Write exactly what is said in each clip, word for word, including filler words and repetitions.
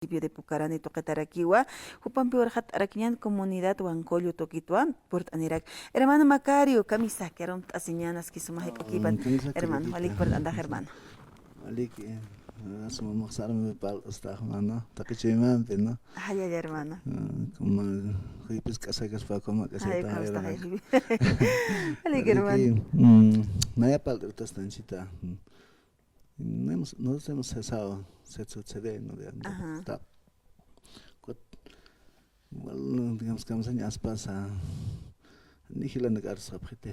municipio de Pucarani tuqitarakiwa, jupampiw arxat'arakiñän comunidad Huancollo tuqitwa purt'anirak. Hermano Macario, kamisaki, arumt'asiñäni, aski suma jayp'akipan. Mm, kamisaki, hermano, Lupita. Walik purt'antax, hermano. Walik, eh, suma muxsarmi parlt'astax, hermano. Taqi chuymampi, ¿no? Ay, ay, hermano. Ah, como juypis k'asakas pakuma, ay, k'asayta, kamisaki, hermano. Walik, hermano. Walik, mm, naya parlt'irt'asta anchhita. Mm. No hemos, nos hemos cesado, se sucede, ¿no? De, de, ajá. Está. Kut-, igual, digamos, kamsañaspasa, ni jilanak arsapxiti.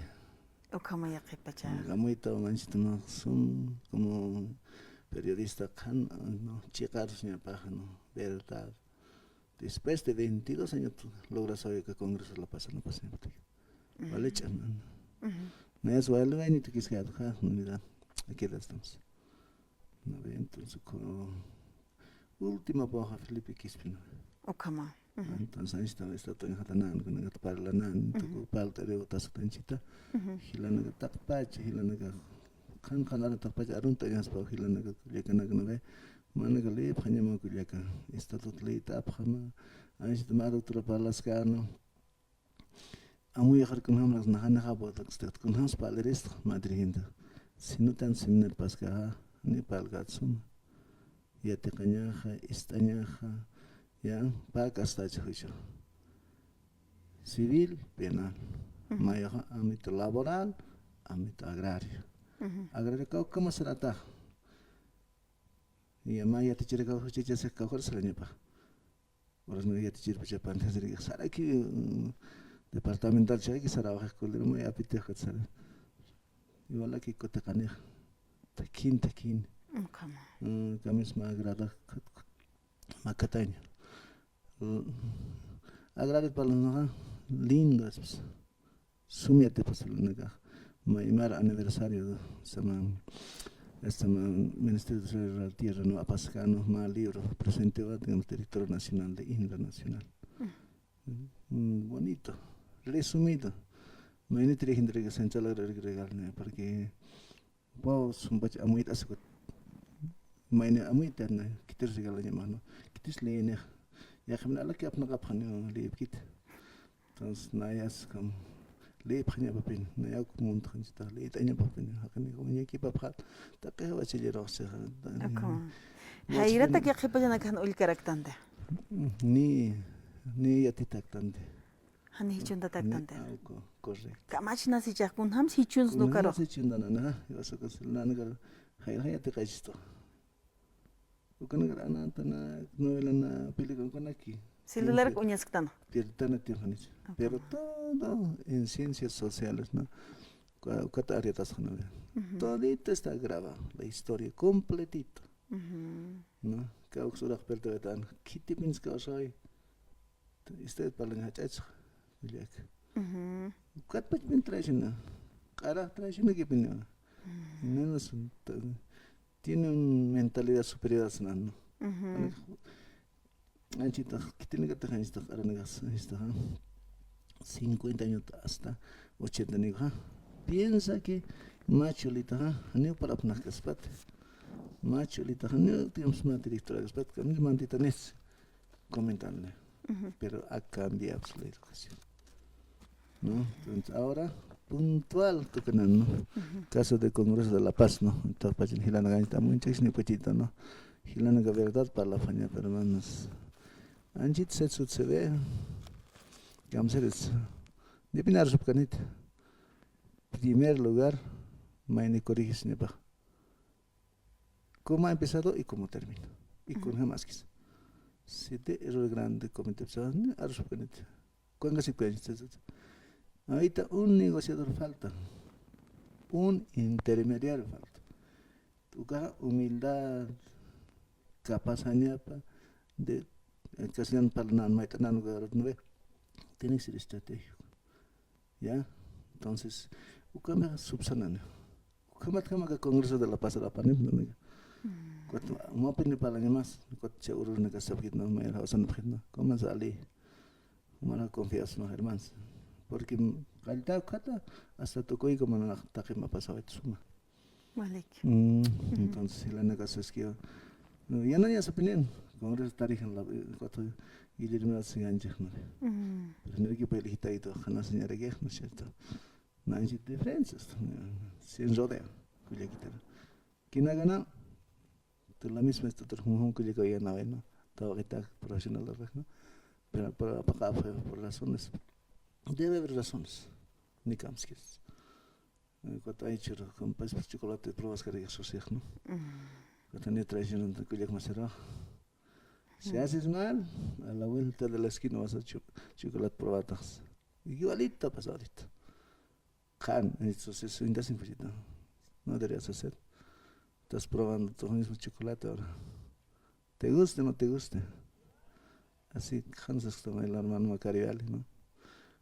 Ukhamaya qhipacha. Amuyta, manchita, ¿no? Son como periodista, kan, ¿no? Chiqarus ñapaja, ¿no? Verdad. Después de veintidós años lograsaw aka Congreso de la Paz, no pasa nada. Ujú. Vale, ch'an. Ujú. Nayas wali waynitu kiskayat, ja, unidad. Aquí estamos. No ve, entonces, como última poja Felipe Quispe, ¿no? Ukhama. Ujú. Entonces, ahí está, está Toño Jatanan, con el parlanan, ujú, tuku parlt'ariw tasata anchhita. Ujú. Jilanaka taqpacha, jilanaka qan qan ara taqpacha, aruntañaspa, jilanaka kullakanaka, ¿no ve? Manaka liyipxañama kullaka, estatut liyt'apxama, anchhita mä doctora parlaskana. Amuyxar kunjamlas naxanixapxta, kunjams parlirista mä dirigente. Sino tan seminario paskaxa, ni parlkät suma. Yatiqañaxa, ist'añaxa, ya, pä castacha juicio. Civil, penal. Ujú. Mayaxa ámbito laboral, ámbito agrario. Ujú. Agrario kawkama sarataxa. Ya, mä yatichirakaw juchachasix kawkar sarañapa. Horas no yatichirpachapan, saraki, mm, departamental chayki sarawaxi kulirma, ya, apitix kat sara. Igual aquí kutiqanix. Takin, takin. Ukhama. Mm, kamisma agrada, kat, kat, makataña. Mm, agrada parlanaxa, lindo es, pues. Sum yatipasaranakax, mä imar aniversario, sama, sama Ministerio de Desarrollo Rural Tierra, ¿no? Apaskana, mä libro presentewat, digamos, director nacional de INRA Nacional. Mm. Mm, bonito. Resumido. Maynit dirigente que central regal, ¿no? Porque Wow, sumpach amuyt'asïkut. Mayni amuyt'ana, khitir regalñama, ¿no? Khitis leenixa. Yaqhipan alaki apnaqapxani, leepkit. Entonces, nayas kam leepxañapapin, nayaw kumuntaxañchita, leet'añapapin, jaqini uñakipapxat, taqi wachilliruxchixa. Ukhama. Jayratak yaqhipachanak jan ullkaraktanta. Ni, ni yatitaktanti. Jani jichhunta taktanti. Ni, ah, co-, correcto. Kamachnas jichhax kunjams jichhuns nukaru. Kunjams jichhunta nana, iwasa kunsi nanakar, jay, jay, atiqaychistu. Ukanakar anantana, novelana, película, ukanaki. Celular uñasktan. Pierdana tiempo, janicha. Pero todo en ciencias sociales, ¿no? Uka-, ukata áreatasxana. Ujú. Todito está grabado, la historia completito. Ujú. ¿No? Kawks uraq pertawaytan, khitipins kawsay. Usted parlañ jach'achxa, kullaka. Ujú. Katpachpin traicionar. Q'ara traicionakipin. Ujú. Menos, ta-, tiene un mentalidad superior a Sinandu. Ujú. Anchitax, khitinakatix anchitax, q'aranakax, anchitaxa. Cincuenta años hasta ochenta nixa. Piensa que mä chulitaxa, janiw parlapnakaspati. Mä chulitaxa, janiw tiempo mä directorakaspat, kami mantitanis. Comentarle. Ujú. Pero ha cambiado la educación. ¿No? Entonces, ahora, puntual, tukunan, ¿no? Ujú. Caso de Congreso de la Paz, ¿no? Entonces, pachin jilanakañita, muchas ni pachita, ¿no? Jilanaka verdad para la faña, pero hermanos. Anchit se sucede, kamseres. Depende de su canita. Primer lugar, mayni corregis ni pa. Cómo ha empezado y cómo termina. Y con jamás quizá. Si te error grande comete, pues, ah, ni arroz con este. Cuando se puede, ahorita un negociador falta, un intermediario falta. Uka humildad, capazañapa, de, en castellano parlanan, maitanan, uka, ¿no ve? Tiene que ser estratégico. ¿Ya? Entonces, ukama subsanani. Ukhamat kama ka Congreso de la Paz la panip, ¿no? Mm. Cuatro, no pini para ni más, cuatro seguro ni que se quit, ¿no? Me la usan, ¿no? ¿Cómo sale? Humana confianza, ¿no, hermanos? Porque, mm, kalta kata, hasta tocó y como no, taqi ma pasaba suma. Walik. Mm, ujú. Entonces, la nega se esquiva. No, ya no, ya se ponían. Congreso tarijan la, eh, cuatro Guillermo Arzunga anchejnari. Mm. Pero no equipo elegitayto, jana señora que, ¿no es cierto? No hay diferencias, sin rodeo, kullakitara. Kinagana, de la misma estatura, un kullaka ya no, ¿no? Trabajitak profesional, ¿no? Pero por, por, por razones, debe haber razones, ni kamskis. Cuatro años, pero con pues, pues, chocolate, pruebas que regazo, ¿no? Mm. Cuatro años, traición, kullak más cerrado. Si haces mal, a la vuelta de la esquina vas a cho-, chocolate probatas. Igualito pasa ahorita. Can, eso se sienta sin fallita. No deberías hacer. Estás probando tu mismo chocolate ahora. Te guste o no te guste. Así, can se toma el hermano Macario, ¿no?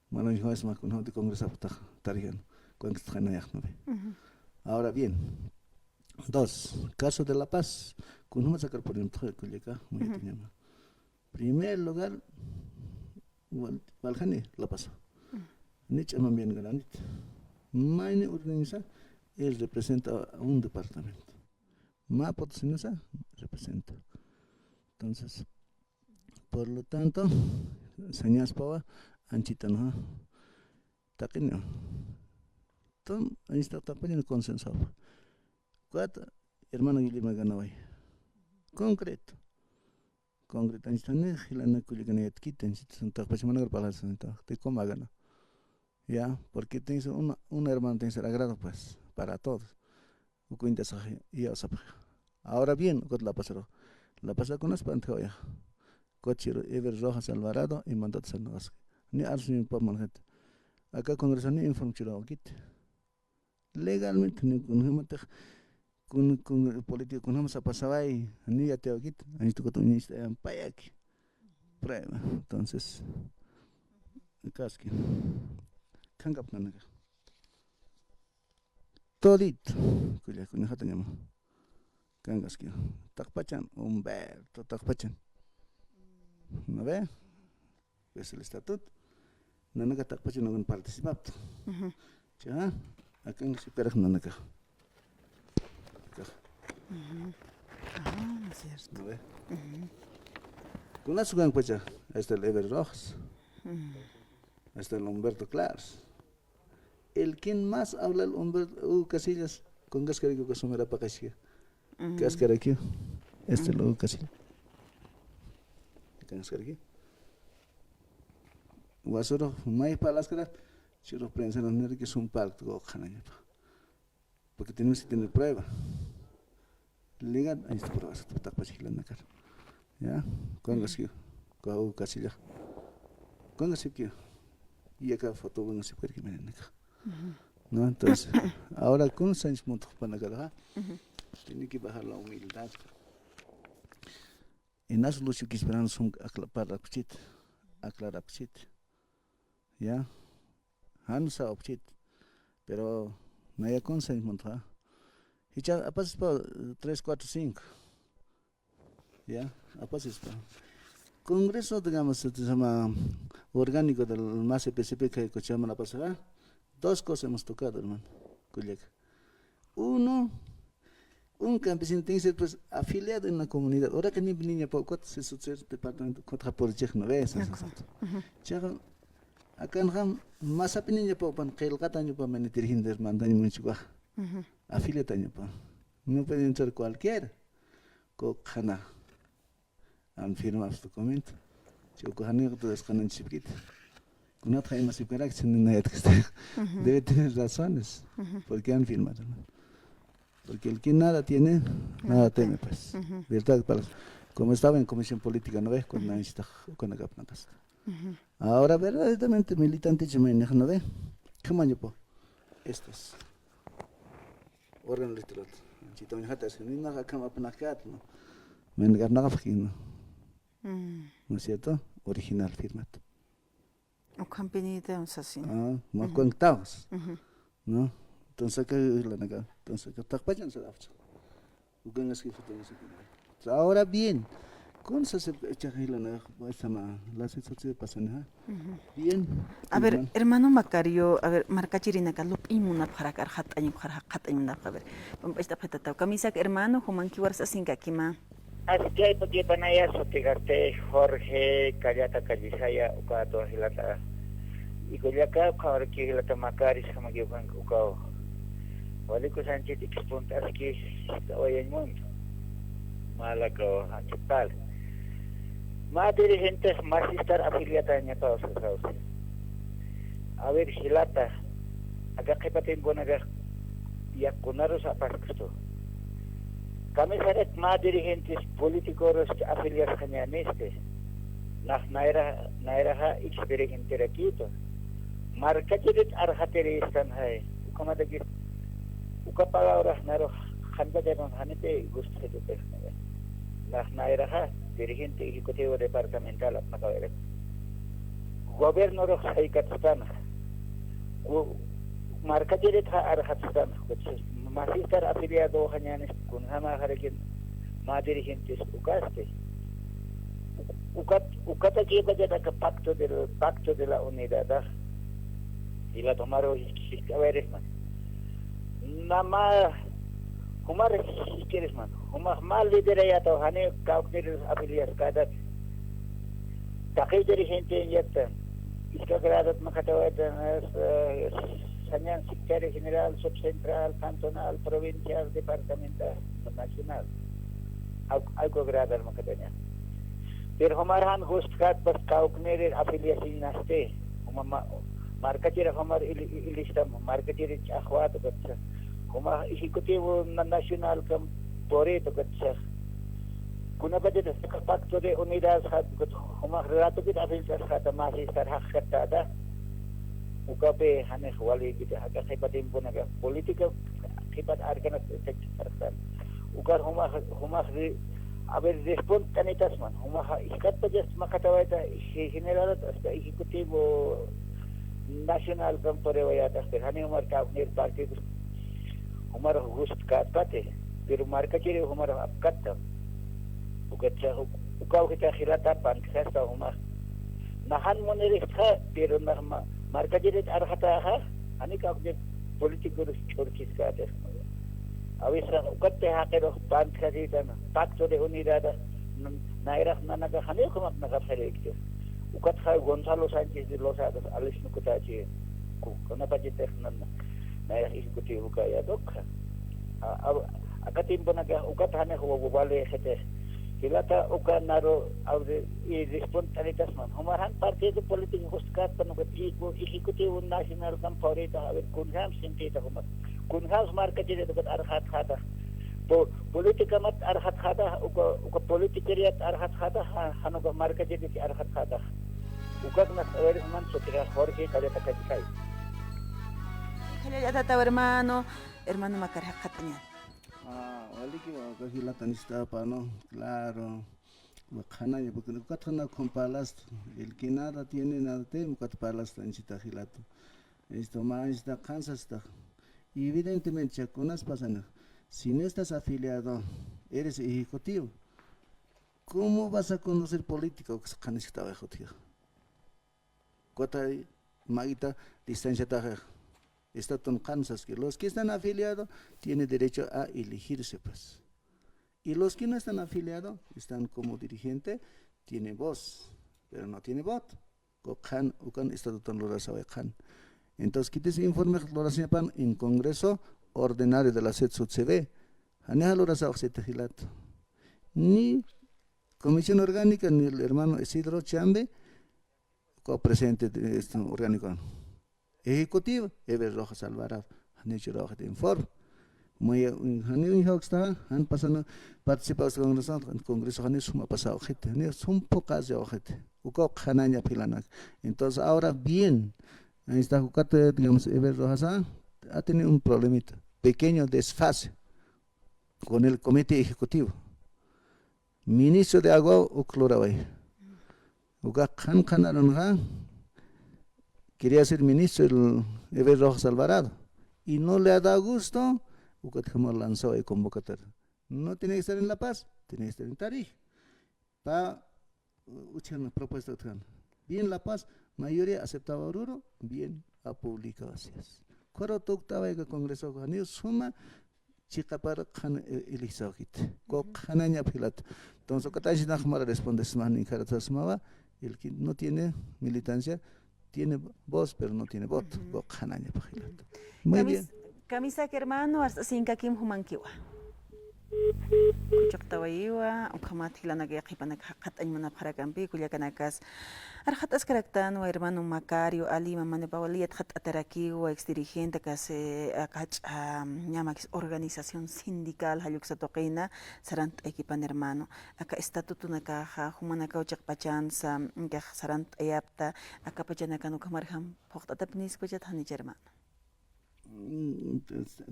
Bueno, hijo, es más, con de congreso, puta, tarijan, con que está en la, ¿no ve? Ujú. Ahora bien, dos, caso de La Paz. Kunjama sacar por ejemplo, kullaka, muy Ujú. bien. Primer lugar, wal-, waljani La Paz. Ujú. Ni ch'aman bien granit. Mayni organiza, él representa a un departamento. Mä Potosinosa representa. Entonces, por lo tanto, sañaspawa anchita, ¿no? Taqini. Tom, anchita taqpachani consenso. Cuatro, hermano Guillermo ganaway. Concreto. Concreto, anchita ni jilana kullakana yatkita, anchita taqpacha managar palasanta, te cómo gana. Ya, porque tiene que ser una, un hermano tiene que ser agrado, pues, para todos. Uku inti asaxi, iya asapaxi. Ahora bien, ukat La Paz ro. La Paz kunas pantjawaya. Cochero Ever Rojas Alvarado y mandat sanawasqi. Ni arsu ni pa manjat. Acá congreso ni informe chiro kit. Legalmente ni kunjama tex, kun, kun político kunjama sapasaway, ni yateo kit. Anchita kutu ni ista payaki. Prueba. Entonces, kaski. Kankap nanaka. Todito, kullaka, kunjatañama. Kankaski. Taqpachan, Humberto, taqpachan. ¿No ve? Es el estatuto. Nanaka taqpachan no participapto. Ujú. Ya, akan si peraj nanaka. Ujú. Ah, cierto. ¿No ve? Ujú. Kunas kanpacha, ahí está el Ever Rojas. Ujú. Ahí está el Humberto Claros. El quien más habla el Humberto, Hugo Casillas, con Cascarico que sumera pa Casillas. Ujú. Cascarico, este Ujú. lo Hugo Casillas. Con Cascarico. Wasuro, may palas kara, chiro prensa no nere que es un pacto, go, janañapa. Porque tenemos que tener prueba. Ligan, ahí está prueba, se toca para chiflar la cara. ¿Ya? ¿Cuándo ha sido? ¿Cuándo casi ya? ¿Cuándo se quedó? Y acá foto, bueno, se puede que me den acá. Ujú. ¿No? Entonces, ahora con seis montos para acá, ¿ah? Ujú. Tiene que bajar la humildad. Inas luchukisparan sum akla-, parapchit, aklarapchit. ¿Ya? Jan sawapchit. Pero naya kunsa muntxa. Jichha apasispa tres, cuatro, cinco. ¿Ya? Apasispa. Congreso, digamos, se llama orgánico del más E P C P que escuchamos la pasada. Dos cosas hemos tocado, hermano. Kullaka. Uno, un campesino tiene que ser, pues, afiliado en la comunidad. Ahora que ni niña poco se sucede departamento contra por chef no ve, esas cosas. Ujú. Chef, acá no, más api niña poco pan, que el gataño pa mene dirigente, hermano, daño mucho. Ujú. Afiliado año pa. No puede entrar cualquiera. Coxana. Han firmado su documento. Chico, han ido todos con un chipquito. Kunat hay más para que se no hay que estar. Ujú. Debe tener razones. Ujú. ¿Por qué han firmado, no? Porque el que nada tiene, nada teme, pues. Ujú. ¿Verdad? Para, como estaba en comisión política, ¿no ves? Cuando Ujú. está con la capnatas. Ujú. Ahora, verdaderamente, militante, yo me dejo, ¿no ve? ¿Qué maño, po? Estos. Órgano electoral. Chito, ni jata, ni nada, cama, panacat, ¿no? Me encarnaba, ¿no? Mm. ¿No es cierto? Original, firmat. Ukhampinita, un sasina. Ah, más Ujú. conectados, Ujú. ¿no? Entonces, ¿qué es la nega? Entonces, ¿qué está pasando? Ukan es que fue todo ese tema. Ahora bien, ¿cómo se hace esta hilana? Esta ma, la situación pasa, ¿no? Ujú. Bien. A ver, hermano. Hermano Macario, a ver, markachirinaka lup'imunapxarak, arxat'añukxarak, arxat'añunapxa, a ver. Pamp'acht'apxitataw. Kamisaki hermano, jumankiwar sasinkakima. Askaypa kipanaya sutigasti Jorge Callata Callisaya, uka atuwa jilata. Ikullaka, ukhamaraki jilata Macaris jamakiw kanki ukaw. Waliku Sánchez ikspunta aski, awayañ mundo. Malakaw, anchitpal. Mä dirigentes masistar afiliatañapaw sasawsi. A ver, jilata, aka qhipa tiemponakax ya kunarus apaskstu. Kamisarak mä dirigentes políticorus afiliasxañänisti. Nax nayra, nayraxa ex dirigenterakitu. Markachirit arxatiristanxay. Ukhamatakis uka palabrax narux qhanpacharun janipi gustxitutix. Nax nayraxa dirigente ejecutivo departamental apnaqawirak. Gobiernorux saykatstana. Ku-, markachiritxa arxatstana. Masistar afiliadoxañänis kunjämäxarakin mä dirigentes ukasti. Ukat, ukatakipachat aka pacto del, pacto de la unidad. Jilat jumaru jisk'awirisman. Nama jumar jisk'irisman. Jumax mä liderayätaw, jani kawknir afiliaskätat. Taqi dirigente iñyaktan. Iska gradat makatawaytan, eh, sañan secretario general, subcentral, cantonal, provincial, departamental, nacional. Aw-, ayku gradar makataña. Pero jumar jan gustkat, pues, kawknirir afiliasiñasti. Juma ma-, markachira jumar ili-, ili-, ilistam, markachiri ch'axwat ukatsa. Juma ejecutivo na-, nacional kam purït ukatsa. Kunapachatix aka pacto de unidad jat, ukat jumax ratukit afiliasxata masistar jaqkattata. Ukapi janix walïkiti, aka qhipa tiemponaka política qhipat arkanat. Ukat jumax, jumax ri-, a ver, responditänitasman, jumaxa iskatpachas makatawayta, ge-, generalat hasta ejecutivo nacional kan puriwayätaxti, jani jumar kawknir partido, jumar gustkätpati, pero markachiri jumar apkatta. Ukatsa, uk-, ukaw jita jilata pantjasta jumax. Najan muniristxa, pero nax ma-, markachirit arxataxa, jani kawknir políticorus ch'urkiskätix. A veces, ukat jaqirux pantjasitan, pacto de unidad, n-, nayrax nanakax janiw jumat naqapxirïkti. Ukatxa Gonzalo Sánchez de Lozada, Alex Nukutachi, ku-, kunapachatix nan-, nayrax ejecutivo kayät ukxa. A, a, aka tiemponakax ukat janix wa-, wa-, walïxiti. Jilata uka naru, a ver, y responditänitasman. Jumar jan partido político gustkätpan ukat ejecu-, ejecutivo nacional kan purïta, a ver, kunjams sintïta jumar. Kunjams markachirit ukat arxatxata. Po-, políticamat arxatxata, uka, uka politiqueríat arxatxata, ja-, jan uka markachirit arxatxata. Ukak nax, a ver, man sutira Jorge Callata Callisaya. Jallallata, hermano, hermano Macar jaqatañan. Ah, waliki, wa-, uka jilata nishtapa, ¿no? Claro. Wa qhanaña, porque ukatxa nakhum parlastu, el que nada tiene, nada teme, ukat parlastu, anchita jilata. Esto, ma, anchita qhan sasta. Evidentemente, chay kunas pasanixa. Si no estás afiliado, eres ejecutivo. ¿Cómo vas a conocer política? Uksa qhanisktawa jutixa. Kutay, maguita distanciataxa. Estatun qhan saski. Los que están afiliados tienen derecho a elegirse, pues. Y los que no están afiliados, están como dirigente, tiene voz, pero no tiene voto. Uka qhan, ukan estatutan lurasaway qhan. Entonces, khitis informe lurasiñapan en Congreso Ordinario de la SED sutsewe. Janixa lurasaw siti jilata. Ni Comisión Orgánica, ni el hermano Isidro Chambe, uka presidente de este orgánico. Ejecutivo, Eber Rojas Alvarado. Janiw churawxiti informe. Muy, janiw uñjawksta, jan pasana participaw congreso, congreso janiw suma pasawxiti, janiw sum phuqasawxiti. Ukaw qhanaña philanak. Entonces, ahora bien, ahí está, ukat, digamos, Eber Rojas ha, ha tenido un problemita, pequeño desfase con el comité ejecutivo. Ministro de Agua uk luraway. Uka qhan qhanarunxa quería ser ministro el Eber Rojas Alvarado. Y no le ha dado gusto, ukat jama lanzaway convocatoria. No tiene que estar en La Paz, tiene que estar en Tarija. Pa, uchan propuesta utjan. Bien La Paz, mayoría aceptaba Oruro, bien ha publicado así es. Koro tuktaway ka congreso janiw suma chiqapar qhan, eh, elegsaw jiti. Ukaw qhanaña philat. Entonces, ukat anchhinax jumar respondesma, ninkharata sasmawa, el que no tiene militancia, tiene voz, pero no tiene voto. Ujú. Uka qhanañapa jilata. Muy bien. Kamis-, kamisaki hermano, arst'asinkakim jumankiwa. Kuchuqtawayiwa, ukhamat jilanaka yaqhipanaka jaqhatañ munapxarakampi, kullakanakas. Arxataskaraktanwa hermano Macario, ali mamanipaw ali yatxat'atarakiwa, ex dirigente, kasi, akach'a, ñamakis organización sindical, jalluksa tuqina, sarant'aykipan hermano. Aka estatutonakaxa, jumanakaw chiqpachansa, nkax sarant'ayapta, aka pachanakan ukhamarjam phuqt'atapniskuchat janicha hermano. Mm,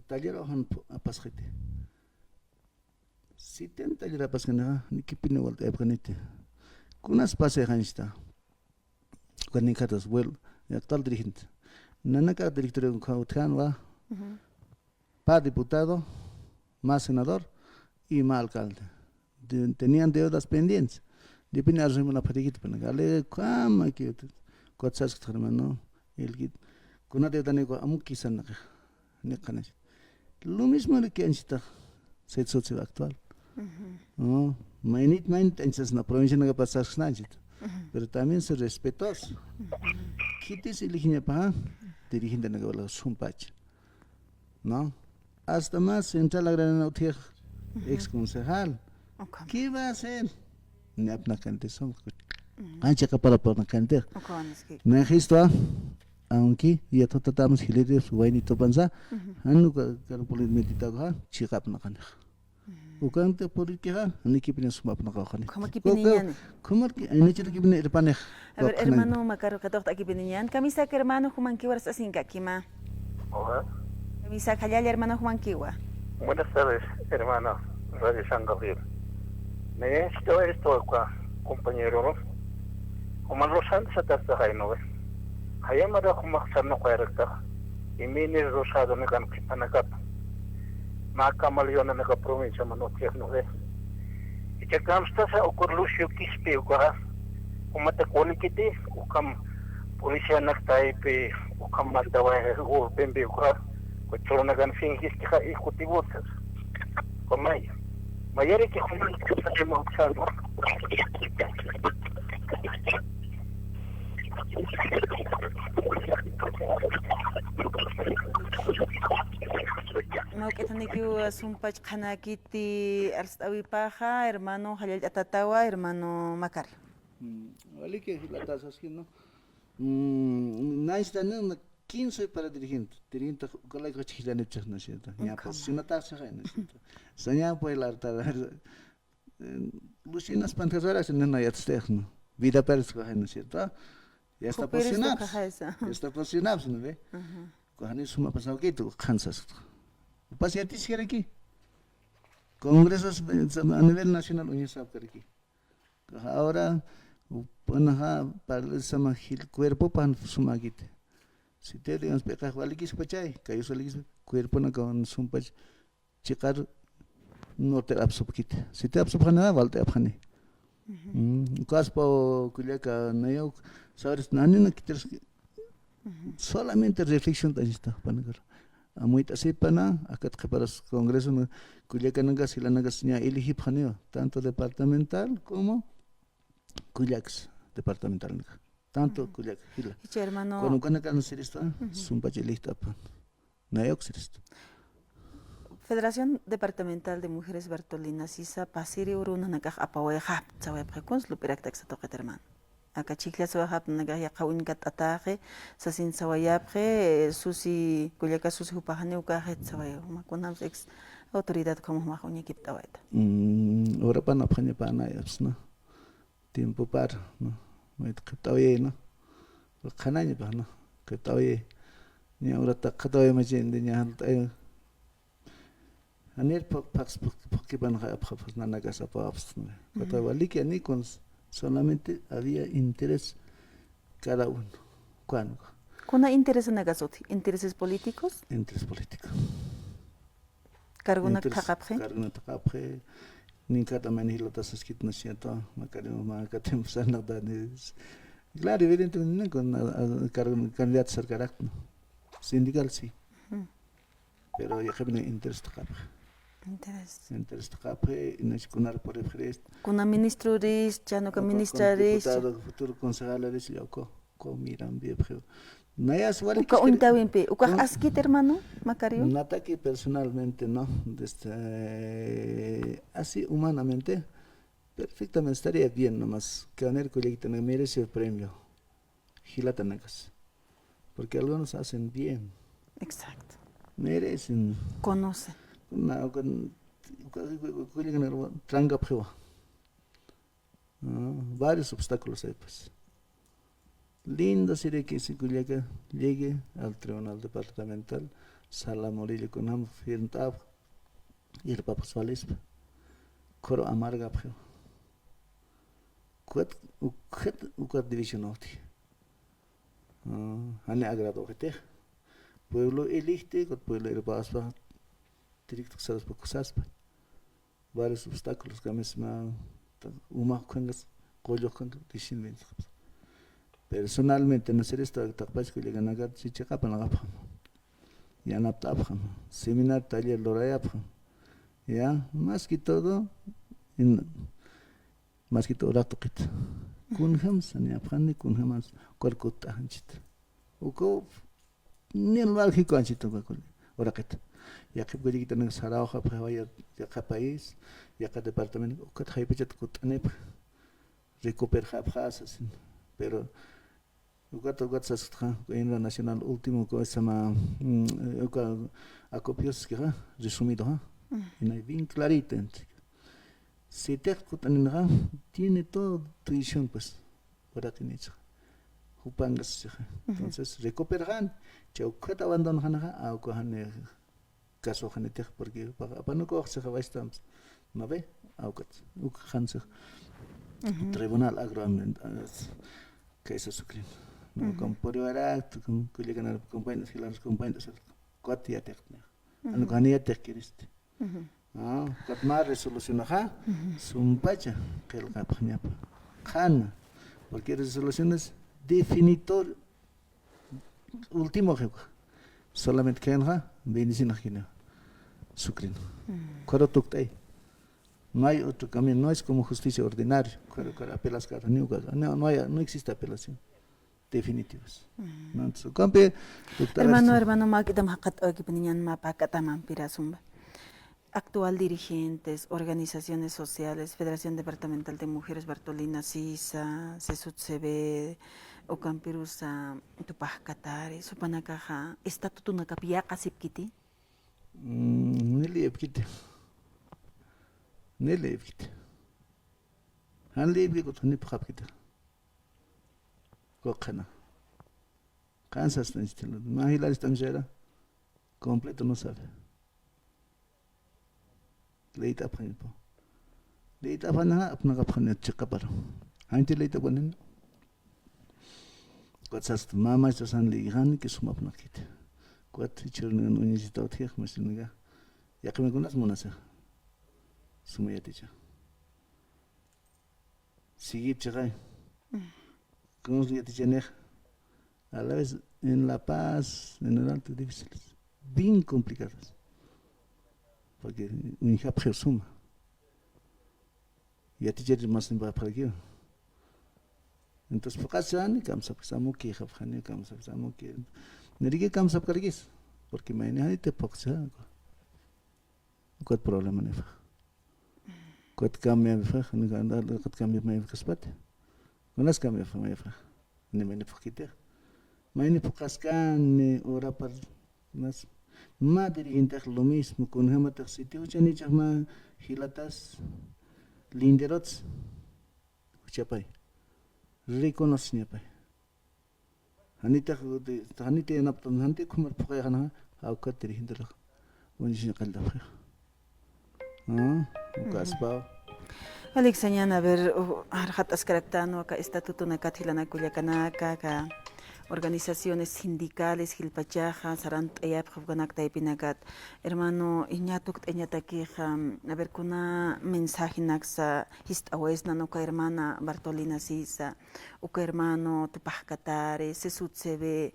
taller ujan phu-, apasxiti. Siten taller apaskanixa, nikipini walt'ayapxaniti. Kunas pasixanchita. Ukan ninkatas, bueno, actual dirigente. Nanaka director uka utjanwa. Ujú. Pä diputado, mä senador y mä alcalde. Te-, tenían deudas pendientes. Dipini arruy munapxarikit, panaka. Ale, kama ki, kuat saskta, hermano, el ki, kuna deuda ni kua, amu kisan naka, ni qanach. Lo mismo le que anchita, se socio actual. Ujú. No, mainit, mainit, anchas na provincia naka pasas nanchit. Ujú. Pero también se respetos. Ujú. Kitis iligiñapa, dirigente naka wala sumpach. ¿No? Hasta más Central Agraria utjix, ujú, ex concejal. Ok. ¿Qué va a hacer? Ni apnakante son. Ujú. Ancha kapara parnakante. Ok, bueno, es que najisto, aunque ya totatamus jiliri waynitupansa, ujú, anu ka, karu pulit mititaqa, chiqapnakanix. Ujú. Ukanta purikixa, nikipini sumapnaqawxani. Ukhama kipini ñani. Ukhama ki-, ay, nichira kipini irpanix. A ver, hermano Macario, katuqta kipini ñan. Kamisaki hermano, jumankiwa arst'asinkakima. Hola. Kamisaki jallalla hermano, jumankiwa. Buenas tardes, hermano Radio San Gabriel. Nayanchitawa esto, compañero, ¿no? Juman Rosando satastajay, ¿no ve? Jayamara jumax sarnaqayaraktax, imini Rosado nikan qhipanakapa. Mä camaleonanaka provincia man utjix, ¿no ve? Icha kamstasa ukur Lucio Quispe ukaxa, jumatak walikiti, ukham policianak taypi, ukham mataway urpimpi ukaxa, kuchurunakan fingistixa ejecutivotas. Kumay. Mayariki juman kusarima uksano. Mawk'itanikiw sumpach qhanakiti arst'awipaxa, hermano, jallallt'atatawa, hermano Macario. Mm, waliki, jilata saskino. Mm, naystan na quince para dirigente. Dirigente, ukalay kachkilanipchas, ¿no es cierto? Ña, pues, si no te haces, ¿no es cierto? Saña, pues, la, eh, Lucinas Panteras, nena, ya te dejo, ¿no? Vida Pérez, ¿no es cierto? Ya está posicionado. Ya está posicionado, ¿no ve? Ajá. Kuxani suma pasado que tú, Kansas. Pas ya te hiciera aquí. Congresos, eh, a nivel nacional, uña sabe que aquí. Ahora, panaxa, parlisama jil cuerpo pan suma kiti. Si te digamos, peqax walikis pachay, kayus walikis, cuerpo na kawan sumpach, chiqar norte apsupkiti. Si te apsupxani, walt'apxani. Ujú. Mm, kaspa kullaka nayaw, sabes, nanina kitirski, ujú, solamente reflexión tañista, panakar. Amuyt'asipana, akat qhiparas congreso, kullakanaka, jilanaka, ña elegipxaniwa, tanto departamental como kullaks departamental naka. Tanto, ujú, kullak, jila. Icha hermano. Con ukanaka no sirista, ujú, sumpach elegt'apan. Nayaw sirista. Federación Departamental de Mujeres Bartolina sisa, pasiri urunanakax apawayxapxi, sawayapxi kuns, lup'iraktaksa tuqit hermano. Aka chhijlla sawayxapxi, nakax yaqha uñkat'ataxi, sasin sawayapxi, susi, kullaka susi jupaxani ukaxi saway, juma kunams ex autoridad como jumax uñakipt'awayta. Mm, urapan apxañapanayapxsna. Tiempo para, ¿no? Mayt qhipt'awayay, ¿no? Qhanañapax, ¿no? Qhipt'awayay. Ña urata qhataway machin, ña jant'ay. Janir phuq-, phuq-, phuq-, phuqkipan apxapxas, nanakas apawapxas, ¿no? Ujú. Kata waliki, ni con, solamente había interés cada uno. ¿Cuándo? ¿Kuna interesanakas utji? ¿Intereses políticos? Interés político. Cargonak thaqapxi. Cargonak thaqapxi. Ninkata mani jilata saskit, ¿no es cierto? Macarena, ma katim sarnaqtani. Claro, evidentemente, ¿no? Con, a, a, cargo, candidato sarkarakta, ¿no? Sindical, sí. Ujú. Pero yaqhipini interés thaqapxi. Interés. Interés taqapxi, inach kunar puripxirist. Kuna ministro ris, chano ka Uka ministra kun ris. Diputado, futuro concejal ris, ya uka, uka miran bipxiw. Nayas wali Uka kiskiri. Uñtawimpi, uka Kun- askit hermano, Macario. Nataki personalmente, no. Desde, así humanamente, perfectamente estaría bien nomás. Kaner kullakitana merece el premio. Jilatanakas. Porque algunos hacen bien. Exacto. Merecen. Conocen. Na, con, con, con, con, trancapxiwa. Ah, varios obstáculos hay, pues. Lindo sería que ese kullaka llegue al Tribunal Departamental, Sala Murillo kunam firmt'ap, irpapxswalispa. Koro amargapxiwa. Ukat, ukat, ukat división uti. Ah, jani agrado uti. Pueblo eligte, ukat pueblo irpaspa, directo kusaspa, kusaspa. Varios obstáculos, kamisma, ta-, uma ukangas, qollo ukangas, dishin ventas. Personalmente, no sé, esta, taqpach kullakanakat, chichiqapanaqapxam. Yanapt'apxam. Seminar, taller, lurayapxam. Ya, más que todo, en, Más que todo, uraqit. Kunjam sañapxani, kunjam kutt'ajanchit. Uka, nil valjiku anchit uka kuli. Uraqit. Yaqhip kullakitanakas sarawxapxi, yaqha país, yaqha departamento, ukat jayp'achat kutt'anipxi. Recuperxapxi sasin. Pero Ukat, ukat saskta, himno nacional último, ¿cómo se llama? Mm, uka acopios que ha resumido, ¿ha? Mm. Y no hay bien clarito, entonces. Si te escuchan, ¿ha? Tiene todo tu visión, pues. Ahora tiene hecho. Jupangas, ¿ha? Ujú. Entonces, recuperan, chaukat abandono, ¿ha? Ah, uka, ¿ha? Caso janitix, porque apanukuxsix, ¿no ve? Awkat, uk jansix. Ujú. Tribunal Agroambiental, kaysa sukrin. No, ujú, compruebara, kullakanar, compañeros, jilanar, compañeros, cuatro ya te, ujú, anu gani ya te queriste. Ujú. Ah, cuatro más resolución, ajá, ujú, sumpacha, qillqapxañapa. Qhana, porque resolución es definitorio. Último, solamente quedan, ¿ha? Bendecina, ¿ha? Sukrin. Mm. Koro tuktay. No hay otro camino, no es como justicia ordinaria. Koro, koro apelas, koro ni uka, no, no hay, no existe apelación definitivas. Mm. No, entonces, kampe, tuktay. Hermano, hermano, ma kitam hakat, o kipiniñan ma pa katamam pirasumba. Actual dirigentes, organizaciones sociales, Federación Departamental de Mujeres Bartolina Sisa, sesut se ve, ukampirusa, Tupac Katari, supanakaxa, estatutunakap yaqasipkiti? Mm, nili ipkiti. Nili ipkiti. Jan li ipki kutuni pxapkiti. Koqana. Kansas, ma jilaris tamsera. Completo no sabe. Leyt'apxañapaw. Leyt'apxañaxa, apnaqapxaña chiqaparu. Janti leyt'apxaña. Kuat sasta, mama, estas han leyxani, que suma apnaqkiti. Kuat, ichhurniwan uñisitawtix, masininka. Yaqhimikunas munasixa. Suma yaticha. Siguir chiqay. Mm. Kunsa yatichanixa. A la vez, en La Paz, en el Alto, difíciles. Bien complicadas. Porque uñjapxi suma. Yatichari mas nimpapxarakiwa. Entonces, phuqasani, kamsapxi samuki, japxani, kamsapxi samuki. Niriki kamsapkarakis. Porque mayni janiti phuqsa. Ukat problema nipax. Ukat cambia nipax, ukat cambia maypxaspati. Kunas cambia maypxax. Ni mayni phuqkitix. Mayni phuqaskani, urapar, kunas. Ma dirigentix lo mismo, kunjamatix siti juchanichax ma jilatas, linderots, juchapay. Reconoceñapay. Janitix, janiti yanaptan, janiti khumar phuqayxanaxa, jawkat dirigentirax. Uñisiñ qalltapxixa. Ah, uka aspaw. Alex Sañana, a ver, u-, arxat'askaraktan, aka estatutunakat jilanak kullakanaka, aka organizaciones sindicales, jilpachaxa, sarant'ayapxi ukanak taypinakat. Hermano, iña tukt'añatakixa, a ver, kuna mensajenaksa jist'awayasnan uka hermana Bartolina Sisa, uka hermano Tupac Katari, sesut se ve,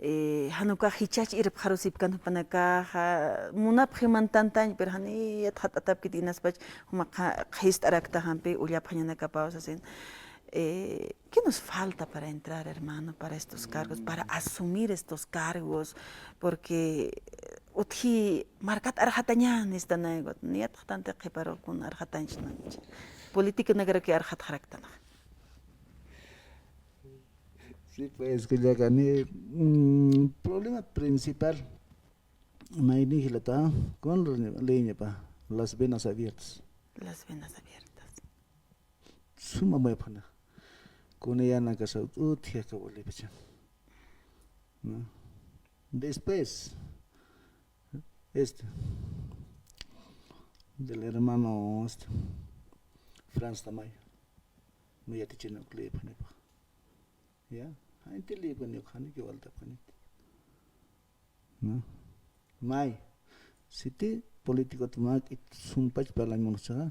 eh, jan ukax jichhach irpxarusipkan jupanakaxa, munapxi mantantañ, pero jani yatxat'atapkit inaspach, juma qha-, qhist'arakta jampi, ullapxañanakapaw sasin. Eh, ¿qué nos falta para entrar, hermano, para estos cargos, para asumir estos cargos? Porque, eh, utji markat arxatañäni, nistanay, niyatxtanti qhiparu kun arxatañchisnañcha. Politikunakaruki arxatxaraktanax. Sí, pues, kullakani, mm, problema principal, mayni jilata, con leñapa, las venas abiertas. Las venas abiertas. Suma mayapxana. Kunayanakasa utji aka Boliviacha. ¿No? Después, este, del hermano, este, Franz Tamayo. Mayatichina uk leyipxanipa. Ya, janiti leyipxani uk, janiki waltapxanit. ¿No? May, siti político tumak y sumpach parlañ munxchaxa,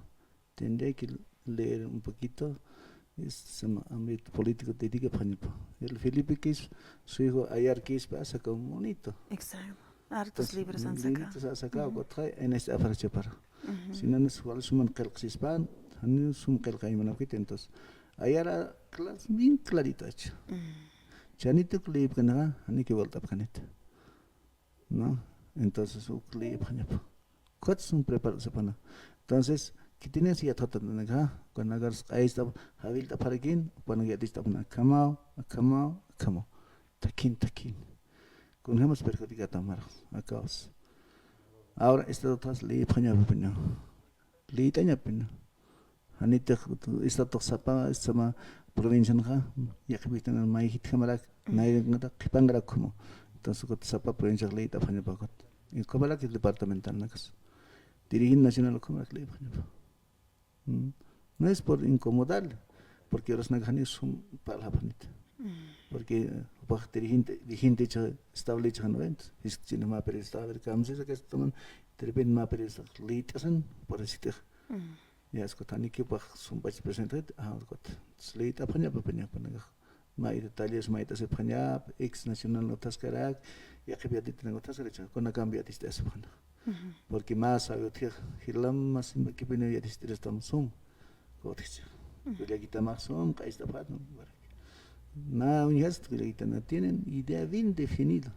tendría que leer un poquito, es, se llama ámbito político dedicapxañapa. El Felipe Quispe, su hijo Ayar Quispe, ha sacado un bonito. Exacto. Hartos libros han sacado. Libritos ha sacado, ujú, kutxa, en este afrachapara. Ujú. Si no, nos igual suman qillqsispan, jani sum qillqañ munapkit, entonces. Ayar, cla-, bien clarito ha hecho. Mm. Chanita uk leyipkanaxa, janiki waltapxanit. ¿No? Entonces, uk leyipxañapa. Kutsa sum preparasipana. Entonces, ¿qué tienes? Yatxatanakaxa, kunakars q'aysta, jawillt'apxarakin, jupanak yaticht'apxana, akhamaw, akhamaw, akhamaw. Takin, takin. Kunjamas perjudicata marax, akaws. Ahora, estatutas leyipxañapapina. Leyt'añapapina. Janitix, estatutux sapa, sama provincianxa, yaqhipïtan mayjitjamarak, mm, nayraqata qhipangarak ukhama. Entonces, ukat sapa provinciax leyt'apxañapa ukat. Ukhamarak departamentalnakas. Dirigente nacional ukhamarak leyipxañapa. Mm. No es por incomodarle, porque urasnak jani sum parlapxanit. Mm. Porque, eh, jupax dirigente, vigente cha, estable cha, ¿no? Entonces, es que tiene más periodista, a ver, ¿qué vamos a hacer? Que toman, de repente más periodista, leyt'asan, por así te. Mm. Ya, es que tani que pa, sumpach presente, ah, ukat. Leyt'apxañapa, pañapa, nakax. Mayta talleres mayt'asipxañapa, ex nacional utjaskarak, yaqhip yatitanaka utjaskarak, kuna cambio yaticht'asipxana. Ujú. Porque más sabe utji, jilama simakipini yaticht'irastam sum, utjichi. Ujú. Kullakitamax sum, q'ayt'apxat, ¿no? Na uñjast, kullakita no tienen idea bien definido.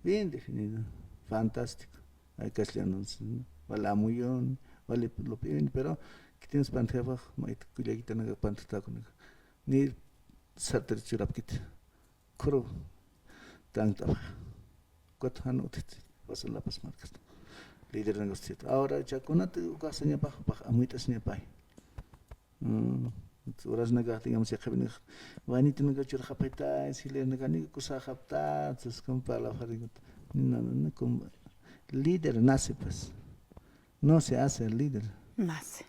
Bien definido. Fantástico. Ay, castellano, ¿no? Vale, amuyón, vale, lo piden, pero, ¿qué tienes pantjapax? Mayta kullakitanaka pantjtakunaka. Ni sart'ir churapkit. Khuru tankt'apxa. Ukat jan utjit, pasan La Paz markasta. Líder negociat. Ahora, chakunat ukasañapax, pax amuyt'asañapay. Mm, urasnakax, digamos, yaqhipinix, waynitunaka churxapxita, silirnaka ni kusaxapta, entonces, como parlapxarikut. No, no, no, como líder nace, pues. No se hace el líder. Nace.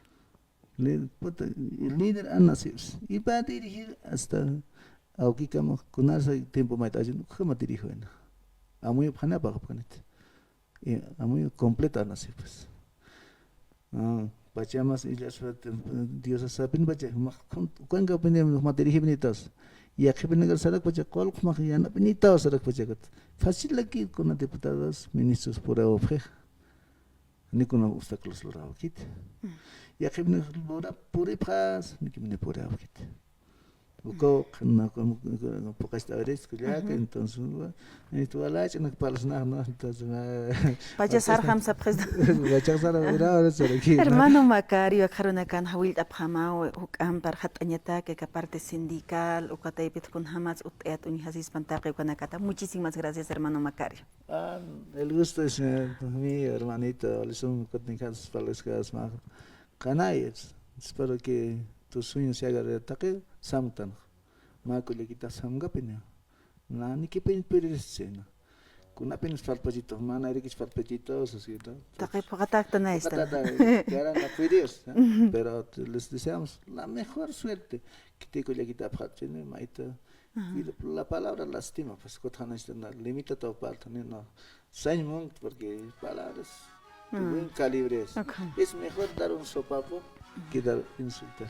Li-, puta, el líder ha nacido. Y va a dirigir hasta awkikama, kunarsa tiempo mayta allin, ukhama dirigiwayna. Amuyapxani, apaqapxanit. Y amuyu completo ha nacido, pues. Ah, pachamas illaspa, Dios sapinpacha, maq, kun-, kunkapini, maq dirigipinitas. Yaqhipinakar sarakpacha, qullqi maq yanapinitaw sarakpacha, kat. Fácil aquí, kuna diputados, ministros, purapxi. Ni kuna obstáculos lurawkit. Mm. Yaqhipni lura puripxas, ni kimni purawkit. Ukaw, na, como, como, puqacht'awiris, kullaka, ujú, entonces, wa-, esto, walach'anak parlasnax, ¿no? Entonces, wa-, pacha sarxam sapxis. Pacha sarxam, ura, ura, saraki, ¿no? Hermano Macario, akxarunakan jawillt'apxamaw, juk'amp arxat'añatak, aka parte sindical, uka taypit kunjamas utt'ayat uñjasispan taqi ukanakata. Muchísimas gracias, hermano Macario. Ah, el gusto es, eh, mío, hermanito, wali sum kutnikatas parlaskas mä. Qanay, espero que tus sueños se hagan realidad. Taqi samktanx. Mä kullakita samkapini. Nanikipin piriristsina. Kunapin falpachito, mä nayrikich falpachito, así, ¿no? Taqi phuqatakta naystan. Phuqatakta, que harán la piriris, ¿no? Ujú. Pero te-, les deseamos la mejor suerte. Kiti kullakita apxatchini, mayta. Ajá. Y la, la palabra lastima, pues, kutxanachta na, limita tau palta, ni no. Sañ munkt, porque palabras de, mm, buen calibre es. Ok. Es mejor dar un sopapo que dar insultar.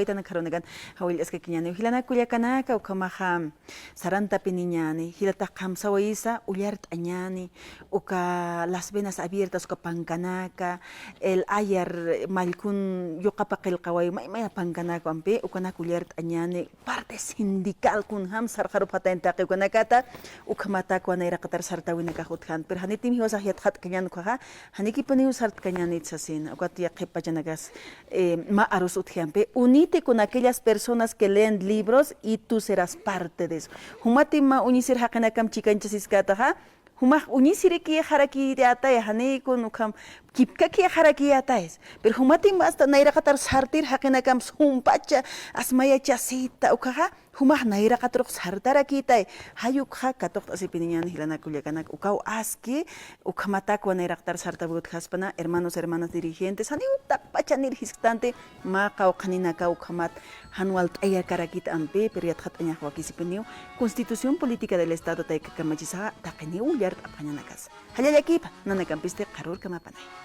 Jawaytan, karunakan, jawillt'askakiñäni. Jilanak kullakanaka, ukhamaxa sarantapiniñäni, jilatax kamsawayisa, ullart'añäni, uka las venas abiertas, uka pankanaka, el ayar mallkun yuqapa qillqawayu, may maya pankanaka ampi, ukanak ullart'añäni, parte sindical kunjam sarxarupxatayan taqi ukanakata, ukhamatakwa nayraqatar sartäwinakax utjänti. Pero janitim jiwasax yatxatkañän ukaxa, janikipuniw sartkañänit sasina, ukat yaqhip pachanakas, eh, mä arus utjampi, únete con aquellas personas que leen libros y tú serás parte de eso. Jumatim mä uñisir jaqinakam chikañchasiskätaxa, jumax uñisirikïxarakïtayä, janiw kun ukham kipkakïxarakïtayas. Pero jumatim hasta nayraqatar sartir jaqinakam sumpacha, asmayachasita, ukaxa, jumax nayraqatrux sartarakïtay, jay ukxa katuqt'asipiniñäni jilanak kullakanak, ukaw aski, ukhamatakwa nayraqatar sartäwi utjaspana, hermanos, hermanas dirigentes, janiw tapachanir jisktanti, mä qawqhaninakaw ukhamat, jan walt'ayakarakit ampi, pero yatxatañax wakisipiniw, Constitución Política del Estado tayka kamachisaxa, taqiniw ullart'apxañanakasa. Jallallakipa, nanakampisti qharürkamapanay.